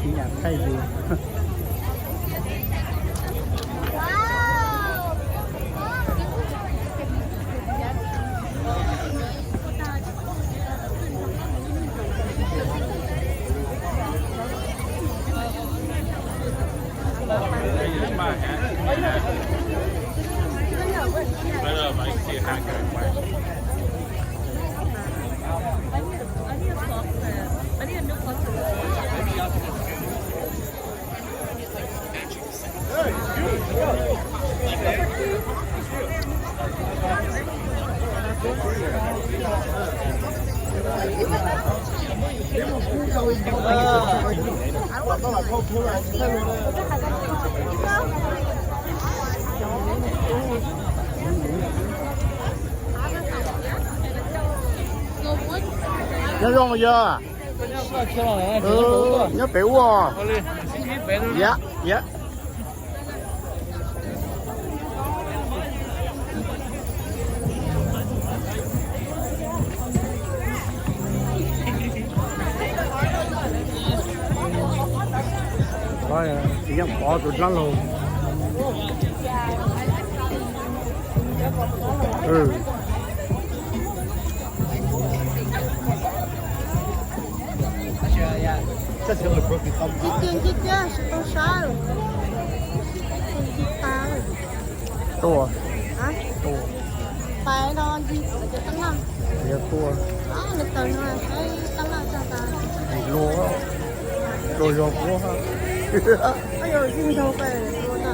Ib yam thaij yus. Nyob zoo yog. Nyob pem ub. Yam, yam. Tsis nyob pov tus dab laug. Ncig tiag ncig tiag, tsis tau sab. Tua. Tua. Pais no ncig tab laj. Yog tua. Nws taws no saib tab laj tsa tas. Luag, luag zog puab. Ib yam ncig nraug pais tua na.